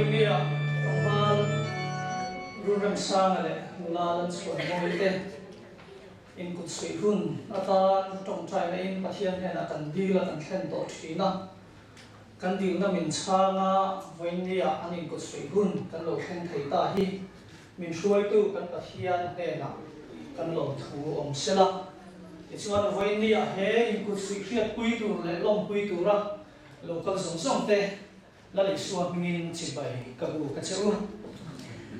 Vawinia tlangval Ruremsanga leh nula Lalchhuanmawii te inkut suih hun atan tawngtaina in Pathian hnenah kan dil a kan thlen tawh thin a. Kan dilna min chhanga vawinia an inkut suih hun kan lo thleng thei ta hi min hruaitu kan Pathian hnenah kan lawmthu awm sela. Tichuan vawinia he inkut suih hriatpui tur leh lawmpui tura lo kal zawng zawng te Lal Isua hmingin chibai ka bu ka che u.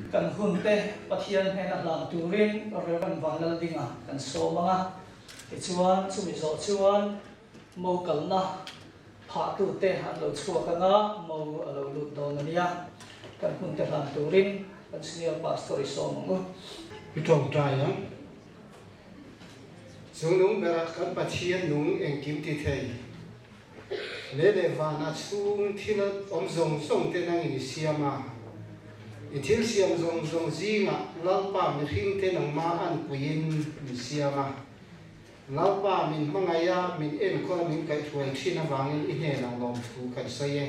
Kan hun te Pathian hnena hlan turin Rev. Vanlaldinga kan sawm ang a, tichuan chumi zawh chuan mo kalna phahtu te an lo chhuak ang a, mo a lo lut dawn a nia. Kan hun te hlan turin kan Senior Pastor i sawm ang u. I tawngtai ang. Chung nung berah kan Pathian nung engkim ti thei. Lei leh vana chhung thil awm zawng zawng te nangin i siam a. I thil siam zawng zawng zingah Lalpa mihring te nangmah an puiin min siam a. Lalpa min hmangaih a, min enkawl a, min kaihhruai thin avangin i hnenah lawmthu kan sawi e.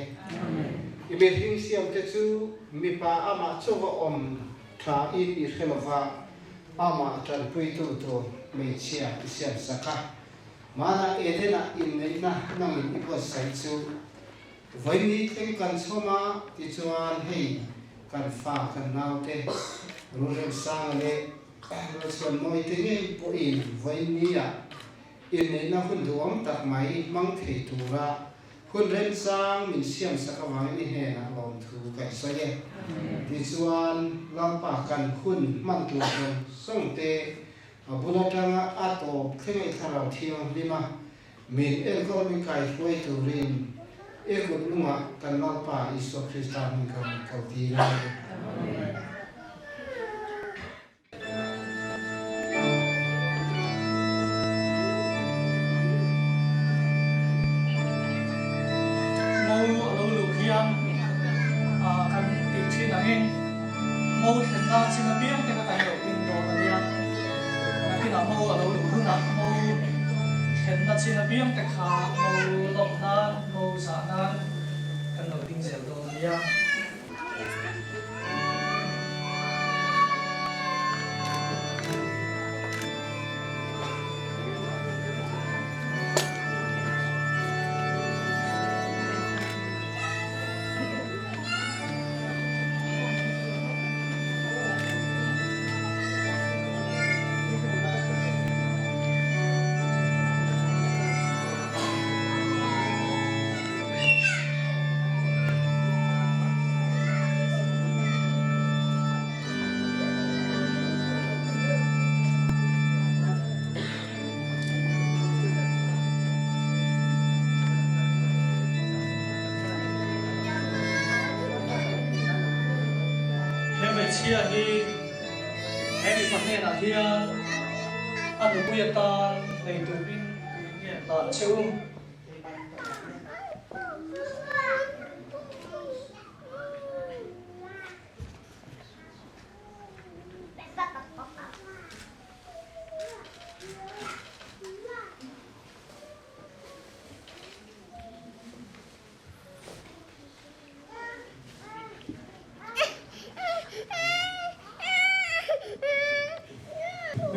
I mihring siam te chu mipa amah chauha awm tha in i hre lova, amah tanpuitu tur hmeichhia i siamsak a. Hmanah Eden-ah inneihna nangin i buatsaih chu vawi ni thleng kan chhawm a, tichuan hei kan fa kan naute Ruremsanga leh Lalchhuanmawii te ngei pawhin vawi nia inneihna hun duhawm tak mai hmang thei tura hun remchang min siamsak avangin i hnenah lawmthu kan sawi e. Tichuan Lalpa kan hun hman tur zawng zawng te A bul atanga a tawp thleng i Thlarau Thianghlim a min enkawl min kaihruai turin i kut lungah kan Lalpa Isua Krista hming ka rawn ko tir a ni. Mo a lo luh hian kan tih thin angin Mo thlenna chin apiang te kha kan lo ding dawn a nia. Nakinah mo a lo luh hunah mo thlenna chin apiang te kha mo lawmh nan, mo zah nan kan lo ding zel dawn a nia. He hmeichhia hi he mipa hnenah hian a nupui atan nei turin min ngen dan che u.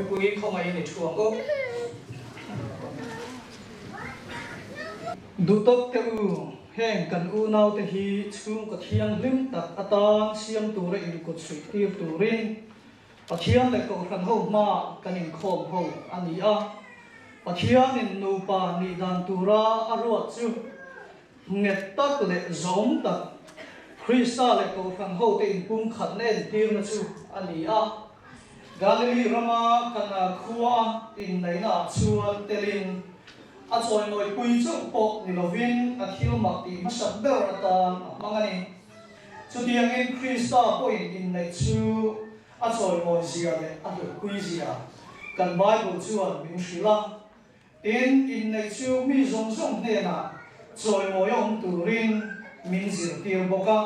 Mipui khawngaih in i thu ang u. Duhtawk teh u, heng kan unaute hi chhungkaw thianghlim tak atan siam tura inkut suih tir turin Pathian leh Kohhran ho hmaah kan inkhawm ho a ni a. Pathianin nupa nih dan tura a ruat chu nghet tak leh zawm tak Krista leh Kohhran hote inpumkhatna entirna chu a ni a. Galili rama Kana khua inneihnaah chuan telin a chawimawipui chauh pawh ni lovin a thil mak tih hmasak ber atan a hmang a ni. Chutiangin Krista pawhin inneih chu a chawimawi zia leh a hlutpui zia kan Bible chuan min hrilh a. Tin, inneih chu mi zawng zawng hnenah chawimawi a awm turin min zirtir bawk a.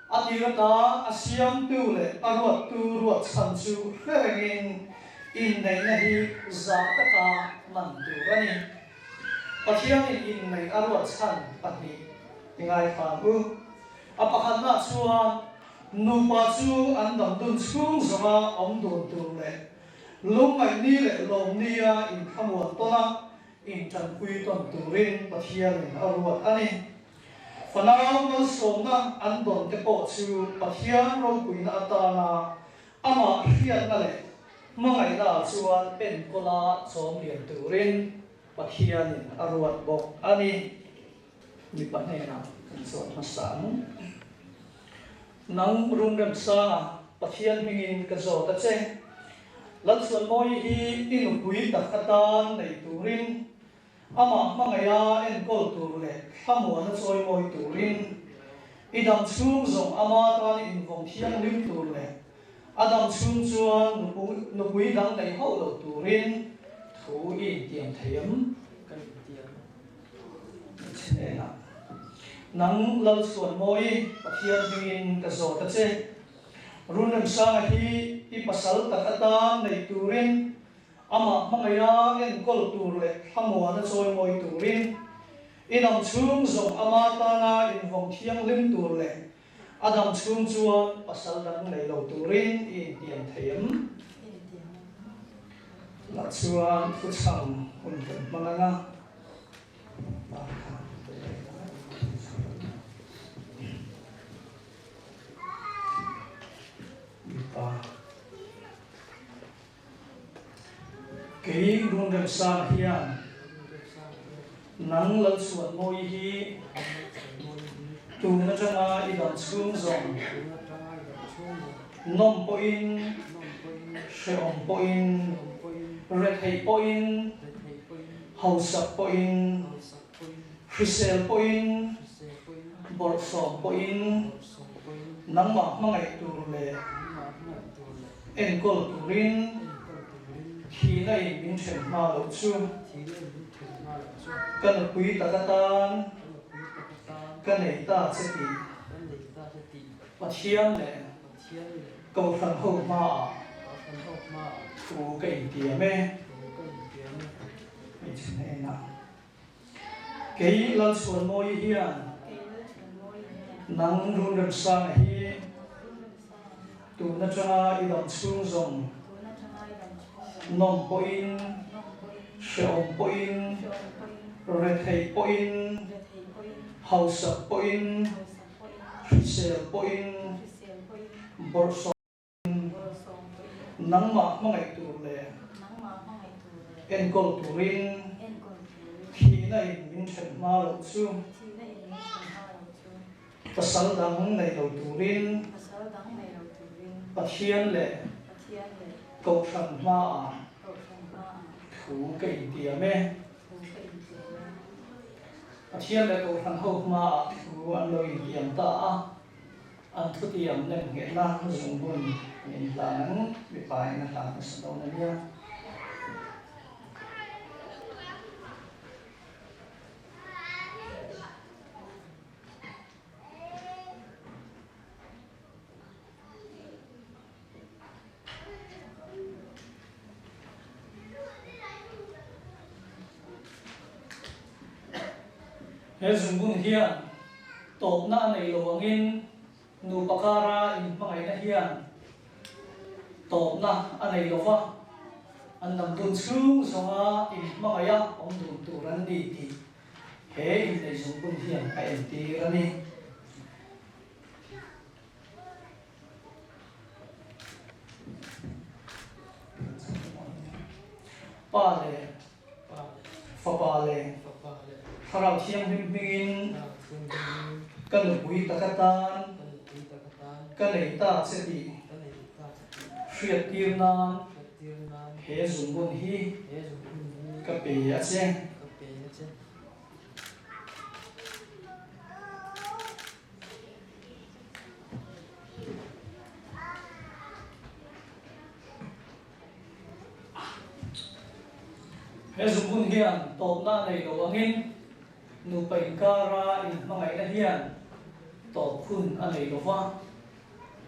A tir ata a siamtu leh a ruattu ruat chhan chu hre rengin inneihna hi zah taka hman tur a ni. Pathianin inneih a ruat chhan pahnih. I ngaithla ang u. A pakhatnaah chuan nupa chu an dam dun chhung zawnga awm dun tur leh lungngaihni leh lawmnia inthlamuan tawn a intanpui tawn turin Pathianin a ruat a ni. Fanau malsawmna an dawn te pawh chu Pathian ropuina atana amah hriatna leh hmangaihnaah chuan enkawla chawm lian turin Pathianin a ruat bawk a ni. Mipa hnenah kan zawt hmasa ang. Nang Runremsanga, Pathian hmingin ka zawt a che. Lalchhuanmawii hi i nupui tak atan nei turin, amah hmangaiha enkawl tur leh thlamuana chawimawi turin, i dam chhung zawng ama tan i invawng thianghlim tur leh a dam chhung chuan nupui dang nei hauh lo turin thu i intiam thei em? Ka intiam. Hnenah, Nang Lalchhuanmawii, Pathian hmingin ka zawt a che. Runremsanga hi i pasal tak atan nei turin, amah hmangaiha enkawl tur leh thlamuana chawimawi turin, i dam chhung zawng ama tana invawng thianghlim tur leh a dam chhung chuan pasal dang nei lo turin i intiam thei em? Lah chuan thuchhang hun kan hmang ang a. Mipa Kei Runremsanga hian nang Lalchhuanmawii hi tun atanga i dam chhung zawng nawm pawhin hrehawm pawhin retheih pawhin Hausak pawhin, hrisel pawhin, bawrhsawm pawhin nangmah hmangaih tur leh enkawl turin thihna in min then hma loh chu ka nupui tak atan ka nei ta che tih Pathian leh Kohhran ho hmaah thu ka intiam e. Hmeichhe hnenah, Kei Lalchhuanmawii hian nang Runremsanga hi tun atanga i dam chhung zawng nawm pawhin, hrehawm pawhin, retheih pawhin, hausak pawhin, Hrisel pawhin bawrhsawm nangmah hmangaih tur leh enkawl turin thihna in min then hma loh chu pasal dang nei lo turin Pathian leh Kohhran hmaah thu ka intiam e. Pathian leh Kohhran ho hmaah thu an lo intiam ta a, an thutiam nem nghehna zungbun an inhlan ang, mipa in a hlan hmasa dawn a nia. He zungbun hian tawpna a nei lo angin nupa kara inhmangaihna hian tawpna a nei lo va, an dam dun chhung zawnga inhmangaiha awm dun tur an ni tih he inneih zungbun hian a entir a ni. Pa leh Fapa leh Thlarau Thianghlim hmingin ka nupui tak atan ka nei ta che tih hriattir nan he zungbun hi ka pe a che. He zungbun hian tawpna a nei lo angin nupa inkara inhmangaihna hian tawp hun a nei lo va,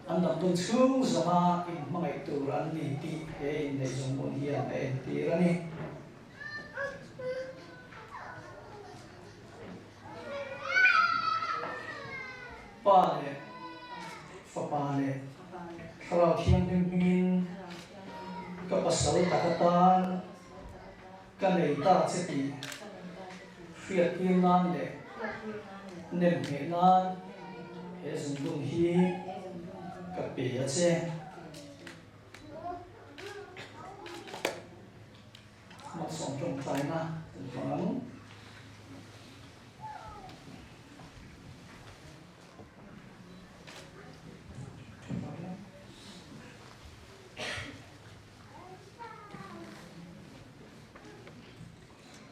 an damdun chhung zawnga inhmangaih tur an ni tih he inneih zungbun hian a entir a ni. Pa leh Fapa leh Thlarau Thianghlim hmingin ka pasal tak atan ka nei ta che tih hriattir nan leh nem ngheh nan he zungbun hi ka pe a che. Malsawm tawngtaina kan hmang ang.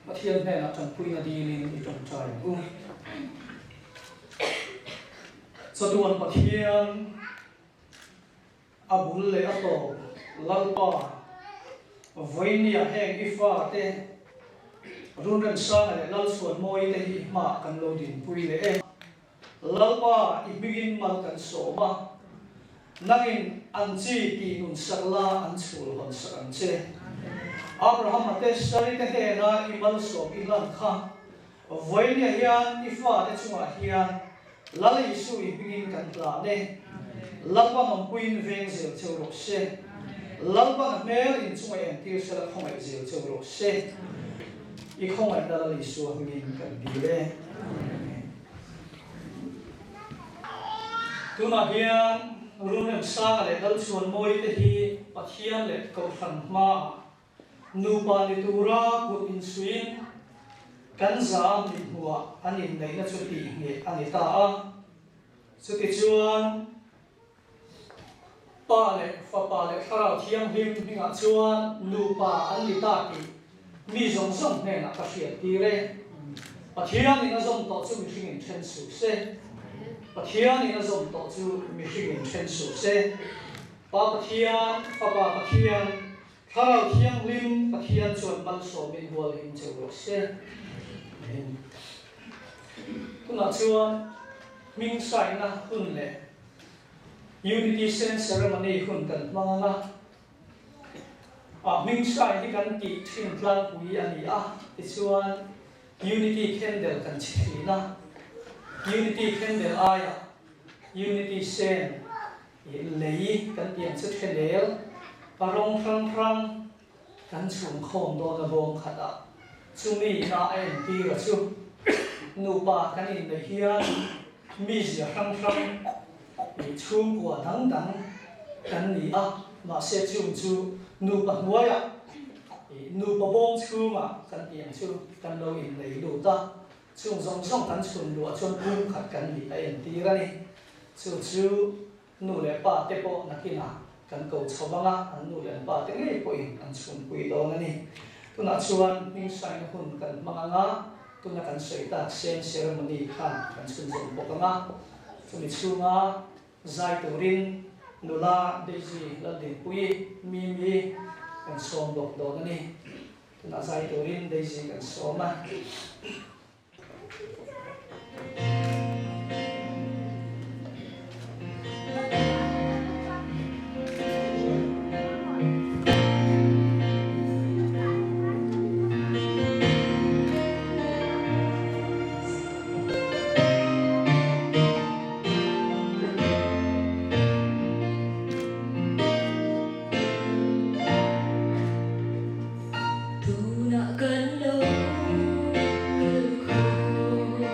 Pathian hnenah tanpuina dilin i tawngtai ang u. Chatuan Pathian A bul leh a tawp, Lalpa, vawinia heng i fate Runremsanga leh Lalchhuanmawii te hi i hmaah kan lo dinpui leh e. Lalpa, i hmingin mal kan sawm a, nangin an chi tih nun sak la an chhul hawn sak ang che. Abrahama te Sari te hnena i malsawm i hlan kha Vawinia hian i fate chungah hian Lal Isu i hmingin kan hlan e. Lalpan awmpuiin veng zel cheu rawh se. Lalpan a hmel in chunga entir sela khawngaih zel cheu rawh se. I khawngaihna Lal Isua hmingin kan dil e. Amen. Tunah hian Runremsanga leh Lalchhuanmawii te hi Pathian leh Kohhran hmaah Nupa ni tura kut insuiin kan zam ni hmuah an inneihna chu tih ngheh a ni ta a. Chutichuan, Pa leh Fapa leh Thlarau Thianghlim hmingah chuan nupa an ni ta tih mi zawng zawng hnenah ka hriattir e. Pathianin a zawm tawh chu mihringin then suh se. Pathianin a zawm tawh chu mihringin then suh se. Pa Pathian, Fapa Pathian, Thlarau Thianghlim Pathian chuan malsawmin hual him cheu rawh se. Amen. Tunah chuan hming saina hun leh Unity Sen Ceremony hun kan hmang ang a. Ah, hming sai hi kan tih thin tlangpui a ni a, tichuan Unity Candle kan chhi thin a. Unity Candle aiah Unity Sen Lei kan tih ang chu thenel a rawng hrang hrang kan chhung khawm dawn a bawm khatah chumi ina a entir a chu nupa kan inneih hian mizia hrang hrang ih chhungkua dang dang kan ni a, mahse chung chu nupa hnuaiah ih nupa bawm chhungah kan tih ang chu kan lo innei lut a. Chung zawng zawng kan chhun luah chuan pum khat kan nih a entir a ni. Chu chu nu leh pa te pawh nakinah kan ko chho vang a, an nu leh an pa te ngei pawhin an chhunpui dawn a ni. Tunah chuan hming saina hun kan hmang ang a, tuna kan sawi tak sen ceremony khan kan chhunzawm bawk ang a. Chumi chhunga zai turin nula Daisy Laldinpuii, Mimi, kan sawm bawk dawn a ni. Tunah zai turin Daisy kan sawm a. Tunah kan lo kal khawm.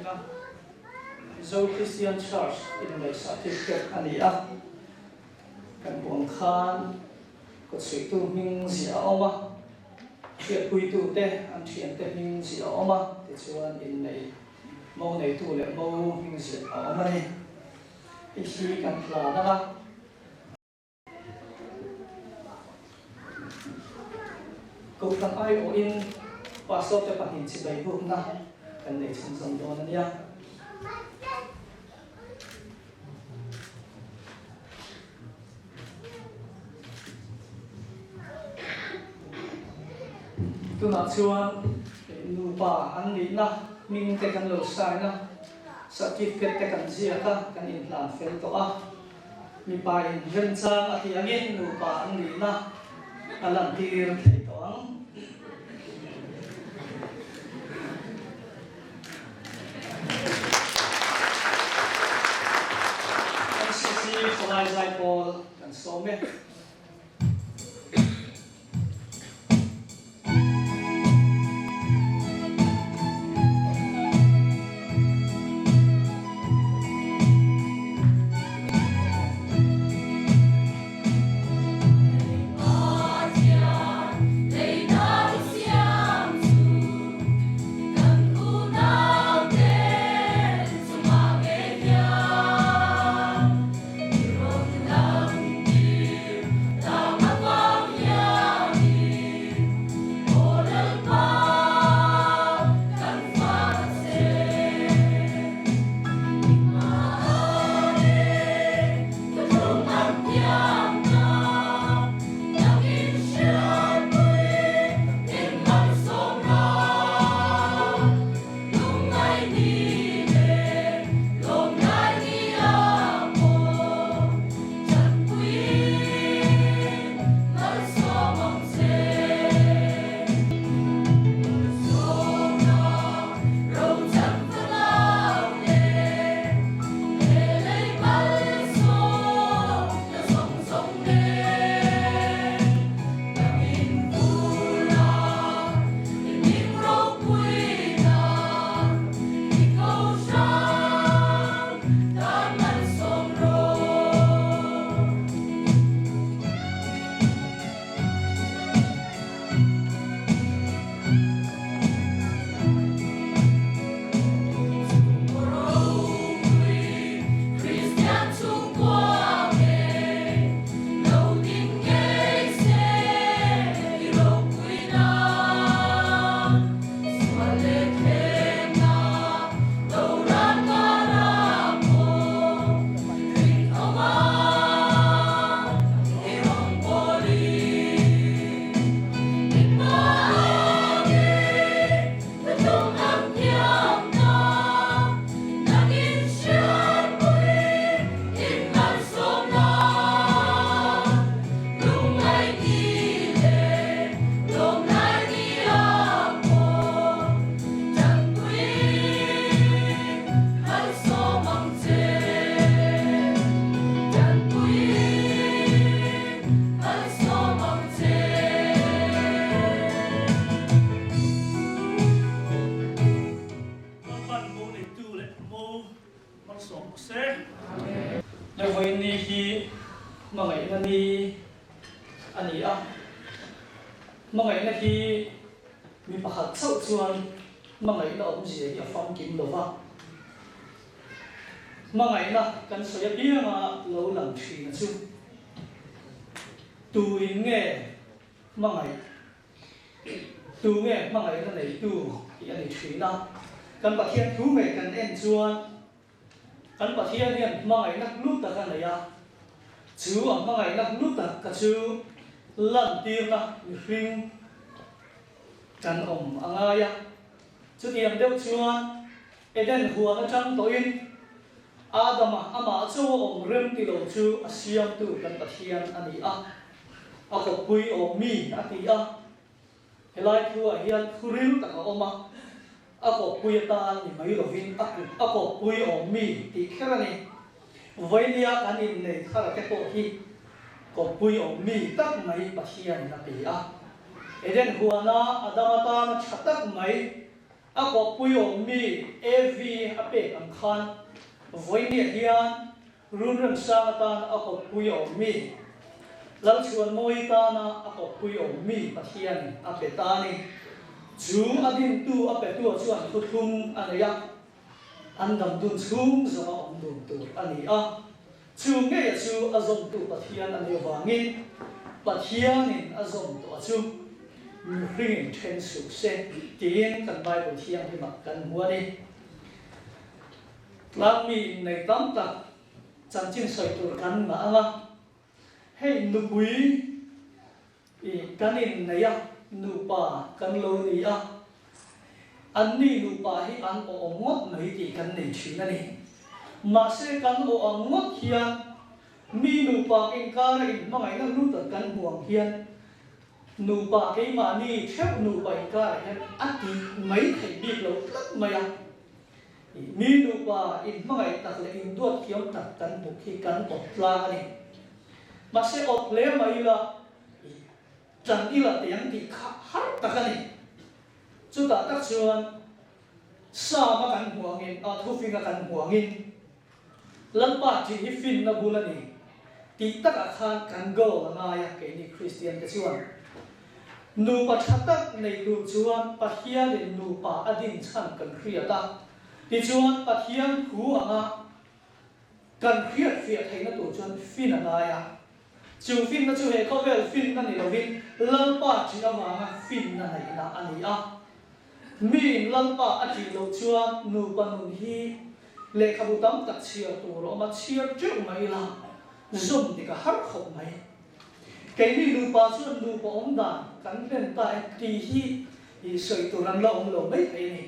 anga. Mizo Christian Church inneih certificate a ni a, kan buang khan kawtsuihtu hming ziah a awm a, hriatpuitute an thiante hming ziah a awm a, tichuan inneih mo neitu leh mo hming ziah a awm a ni. Hei hi kan hlan ang a. Kohhran aiawhin Pastor te pahnih chibai bukna kan nei chhunzawm dawn a nia. Tunah chuan nupa an nihna hming te kan lo sign a, certificate te kan ziak a, kan inhlan fel tawh a. Mipa in remchang a tih angin nupa an nihna a lantir thei tawh ang. MCC Thalai Zaipawl kan sawm e. Lalpan mo neitu leh mo malsawm rawh se. Lehvawiin ni hi hmangaihna ni a ni a, hmangaihna hi mi pakhat chauh chuan hmangaihna awmzia hi a famkim lo va, hmangaihna kan sawi apianga lo lang thin a chu tuin nge hmangaih Tu nge hmangaihna neitu tih a ni thin a. Kan Pathian thu ngei kan en chuan kan Pathian hian hmangaihna hlu tak a nei a, chu a hmangaihna hlu tak ka chu lantirna mihring kan awm a ngai a. Chutiang deuh chuan Eden huan atang tawhin Adama amah chaw a awm rem ti lo chu a siamtu kan Pathian a ni a, a kawppui awm mi a ti a. Helai thuah hian thuril tak a awm a, a kawppui atan ni mai lovin a kut a kawppui awm mi tih kher a ni. Vainia kan innei thar te pawh hi kawppui awm mi tak mai Pathianin a ti a. Eden huana Adama tana tha tak mai. A kawppui awm mi Evi a pek ang khan vawinia hian run remsang atan a kawppui awm mi Lalchhuanmawii tana a kawppui awm mi Pathianin a pe ta a ni. Chu a dintu a petua chuan thuthlung a nei a, an dam dun chhung zawnga awm dun tur a ni a. Chu ngeia chu a zawmtu Pathian a nih avangin Pathianin a zawm tawh a chu mihringin then suh se tiin kan Bible thianghlimah kan hmu a ni. Tlangmi innei tam tak chanchin sawi tur kan ngah ang a, hei nupui i kan innei a, nupa kan lo ni a, anni nupa hi an awh awm ngawt mai tih kan nei thin a ni. Mahse kan awh ang ngawt hian mi nupa inkara inhmangaihna hlu tak kan hmu ang hian nupa keimahni theuh nupa inkarah hian a tih mai theih bik lo tlat mai a. Mi nupa inhmangaih tak leh induat thiam tak kan hmuh khi kan awt tlang a ni. Mahse awt hle mai ila, ṭan ila teh ang tih kha har tak a ni. Chutah tak chuan Psalm a kan hmuh angin, a thufing a kan hmuh angin, Lalpa tih hi finna bul a ni tih takah khan kan goal a ngai a, keini Kristian te chuan. Nupa tha tak nei tur chuan Pathianin nupa a din chhan kan hriat a, tichuan Pathian thu anga kan hriat fiah theihna tur chuan fin a ngai a. Chu finna chu he khawvel finna ni lovin Lalpa ṭih avanga finna neihna a ni a. Miin Lalpa a ṭih loh chuan nupa nun hi lehkhabu tam tak chhiar tur a awm a, chhiar ṭeuh mai ila zawm dik a har khawp mai. Keini nupa chuan nupa awm dan kan hlen ta e tih hi i sawi tur an la awm lo mai thei a ni.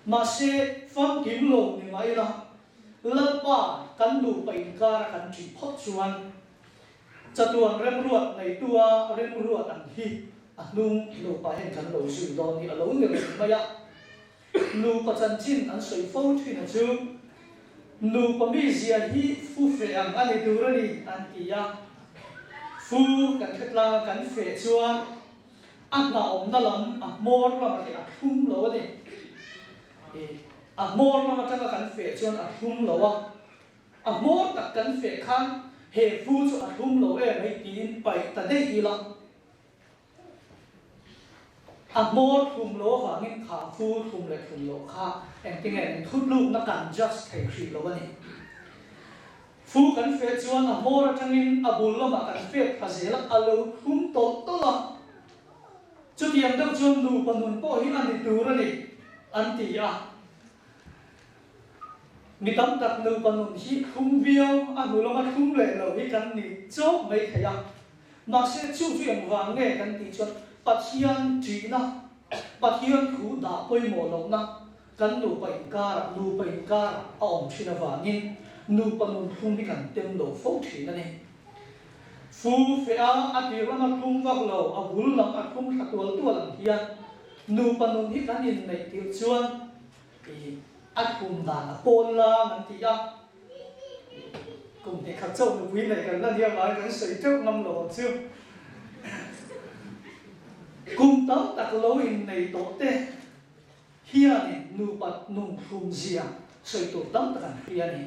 Mahse, famkim lo ni mai ila, Lalpa kan nupa inkara kan ṭih phawt chuan chatuan remruat neitua remruat ang hi a hnung nupa hian kan lo zui dawn hi a lo ni reng mai a. Nupa chanchin an sawi fo ṭhin a chu nupa mizia hi fu feh ang a ni tur a ni an ti a. Fu kan hre tlang a kan feh chuan a hnahawmna lam a hmawr lamah hi a thlum lo a ni. A hmawr lam atanga kan feh chuan a thlum lo a, a hmawr tak kan feh khan he fu chu a thlum lo em hei tiin paih ta daih ila, a hmawr thlum lo avangin kha fu thlum leh thlum loh kha engtinge eng thutlukna kan judge thei hrih lo a ni. Fu kan feh chuan a hmawr atangin a bul lamah kan feh pha zel a, a lo thlum tawlh tawlh a. Chutiang deuh chuan nupa nun pawh hi a ni tur a ni, an ti a. Mi tam tak nupa nun hi thlum viau, a hnu lama thlum leh lo hi kan ni chauh mai thei a. Mahse chu chu engvang nge kan tih chuan Pathian ṭihna, Pathian thu dah pawimawh lohna kan nupa inkarah, nupa inkarah a awm ṭhin avangin nupa nun thlum hi kan tem lo fo ṭhin a ni. Fu feh a, a tir lama thlum vak lo, a bul lam a thlum thla tual tual ang hian nupa nun hi kan inneih tirh chuan ih a thlum dan a pawl lang an ti a. Kum hnih khat chauh nupui neih kan la nia ngai kan sawi teuh ngam lo ang chu. Kum tam tak lo innei tawh te hianin nupa nun thlum zia sawi tur tam tak an hria a ni.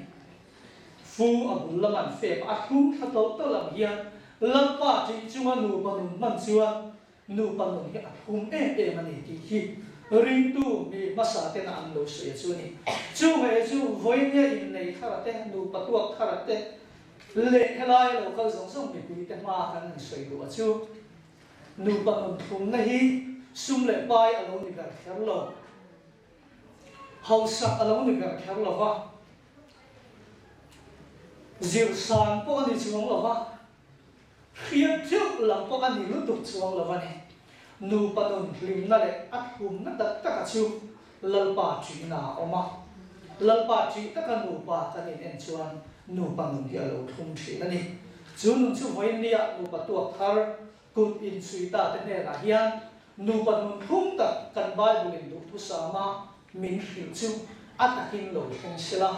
Fu a bul lam an fep a, a thlum thla tawlh tawlh ang hian Lalpa tih chunga nupa nun hman chuan nupa nun hi a thlum em em a ni tih hi ringtu mi hmasa tena an lo sawi a chu a ni. Chu ngei chu vawinia innei thara te, nupa tuak thara te leh helaia lo kal zawng zawng mipuite hmaa kan han sawi duh a chu. Nupa nun thlumna hi sum leh pai a lo ni ber kher lo. Hausak a lo ni ber kher lo va. Zirsan pawh a ni chuang lo va. Hriat theuh lam pawh a ni lutuk chuang lo a ni. Nupa nun hlimna leh a thlumna tak taka chu Lalpa ṭihna a awm a. Lalpa ṭih taka nupa kan in en chuan nupa nun hi a lo thlum ṭhin a ni. Chu nun chu vawiinnia nupa tuak thar kut inchhui ta te hnenah hian nupa nun thlum tak kan Bible in duhthusama min hrilh chu a takin lo thleng sela.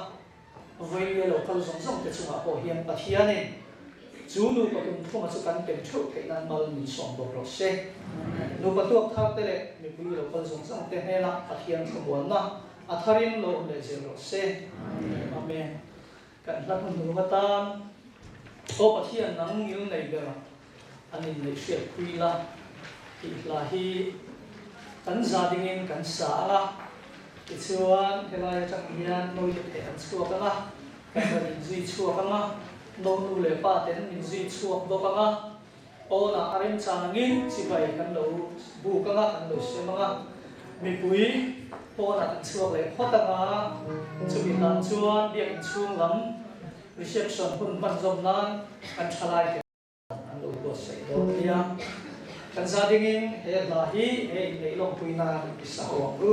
Vawiinnia lo kal zawng zawng te chungah pawh hian Pathianin. Chu nupa tum thuma chu kan ken theuh theih nan mal min sawm bawk rawh se. Nupa tuak thar te leh mipui lo kal zawng zawng te hnenah Pathian thlamuanna a tharin lo awm leh zel rawh se. Amen. Kan hla hmun hnung atan Aw Pathian nang ngil nei ber an inneih hriat pui la tih hla hi kan za dingin kan sa ang a, tichuan helai atang hian nawite theh an chhuak ang a, kan rawn inzui chhuak ang a, nonu leh pa ten min zui chhuak bawk ang a, pawnah a remchan angin chibai kan lo buk ang a, kan lo sem ang a, mipui pawnah kan chhuak leh phawt ang a, chumi hlan chuan biak inchhung lam reception hun hman zawm nan kan thalai te an lo buatsaih dawn a nia. Kan za dingin he hla hi he inneih lawmpui nan i sa ho ang u.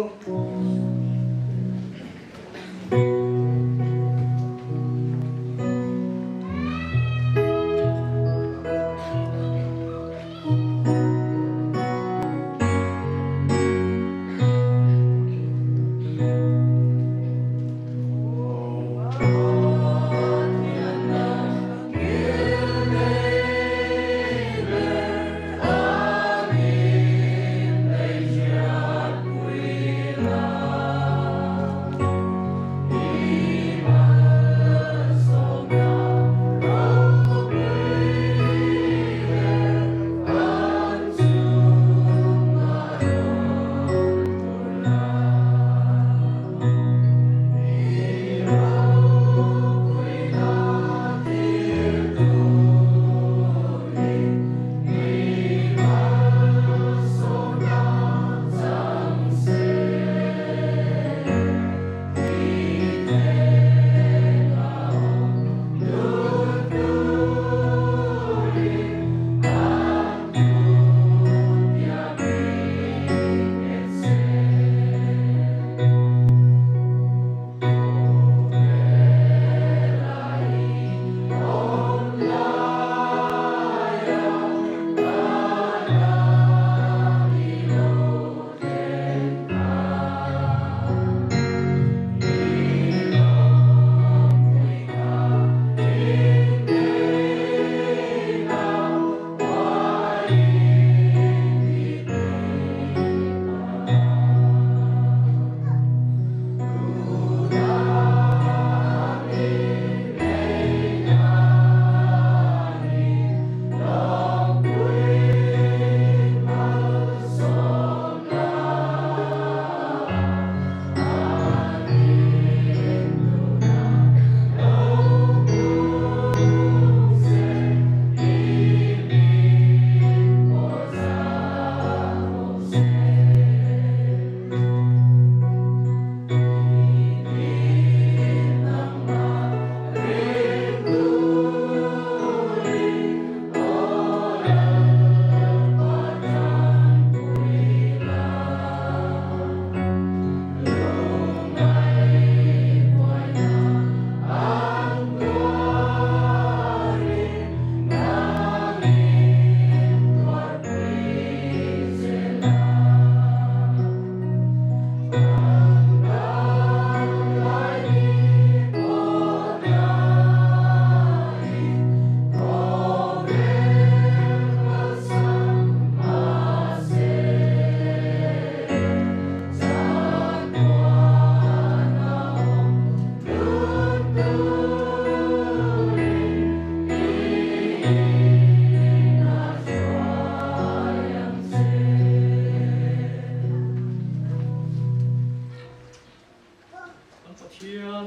Kan Pathian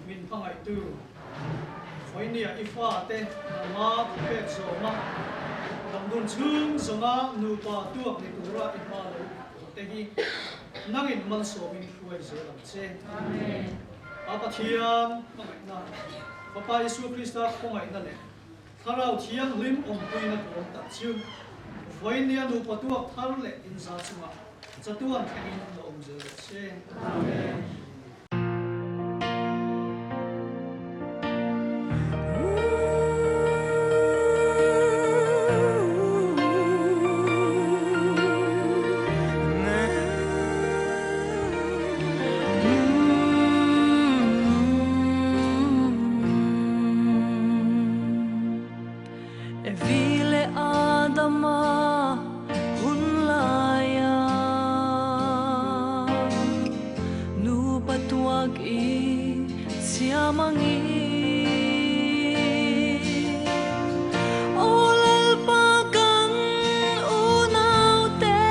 min hmangaihtu Vawinia i fate nangma thupek zawma damdun chhung zawnga nupa tuak ni tura i hma lo te hi nangin malsawmin hruai zel ang che. A Pathian hmangaihna, Fapa Isua Krista khawngaihna leh Thlarau Thianghlim awmpuina tuam tak chu Vawinia nupa tuak thar leh inza chungah chatuan thlengin la awm zel rawh se. Amen. Thluak i siam angin. Aw Lalpa kan unaute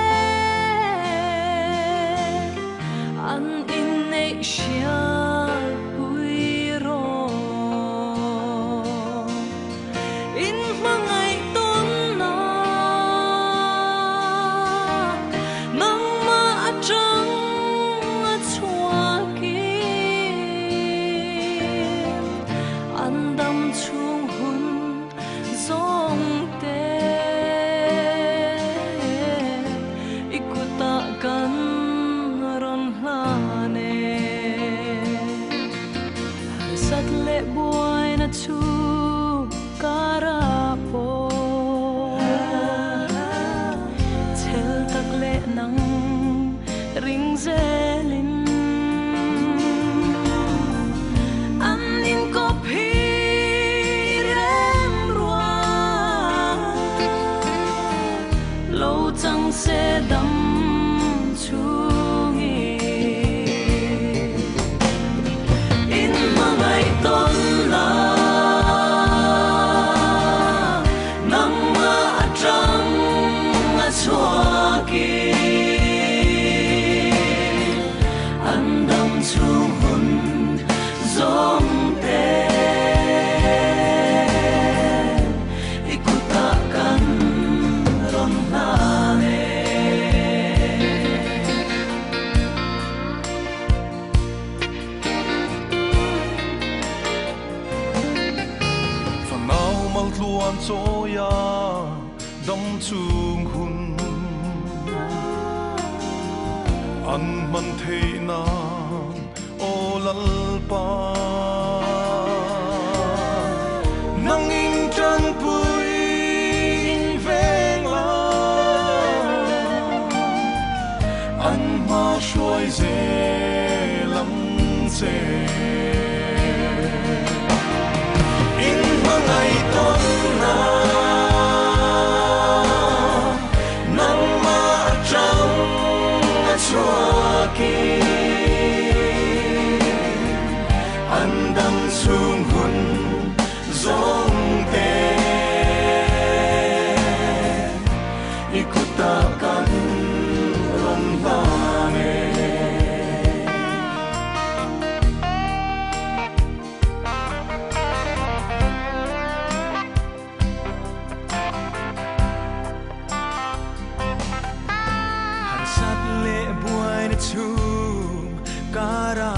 an inneih hriatpui rawh. In hmangaih tawnna nangmah atang a chhuakin an dam chhung hun zawng te i kutah kan rawn hlan e. Harsat leh buaina chu kara pawh chhel tak leh nang ring zelin an inkawp hi rem rua lo chang se dam chungin in hmangaih tawnna nangmah atang a chhuakin an dam chhung hun zawng te i kutah kan rawn hlan e. Fanau maltluan chawia dam chung hun an man theih nan aw Lalpa. Nang in tanpui in veng la an hma hruai zel ang che. In hmangaih tawnna nangmah atang a chhuakin an dam chhung hun zawng te i kutah kan rawn hlan e. Harsat leh buaina chhum kara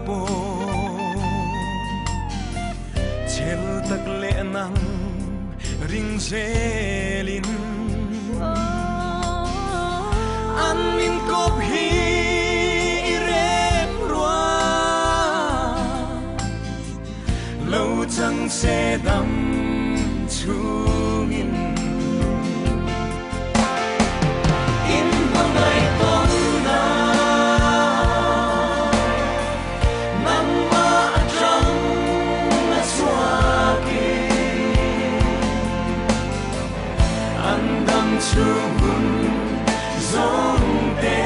pawh chhel tak leh nang ring zelin an inkawp hi i rem rua lo chang se dam chungin in hmangaih tawnna nangmah atang a chhuakin an dam chhung hun zawng te